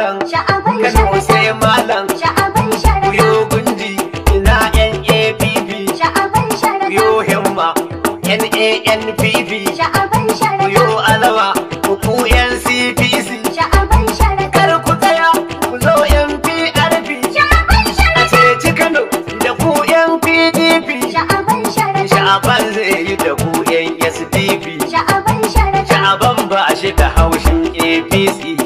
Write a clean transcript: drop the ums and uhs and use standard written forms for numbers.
Malam. Sha'aban Kano sai Sharaɗa. Malam. Sha'aban Sharaɗa. Yo gunji, ina NAPP. Sha'aban Sharaɗa. Yo himma, NANPP. Sha'aban Sharaɗa. Yo alama, ku NCPC. Sha'aban Sharaɗa. Kar ku tsaya, ku zo NPRP. Sha'aban A Sharaɗa. ceci Kano da ku NPDP. Sha'aban Sharaɗa. Sha'aban zai yi da ku yan SDP. Sha'aban Sharaɗa. Sha'aban ba shi da haushin APC.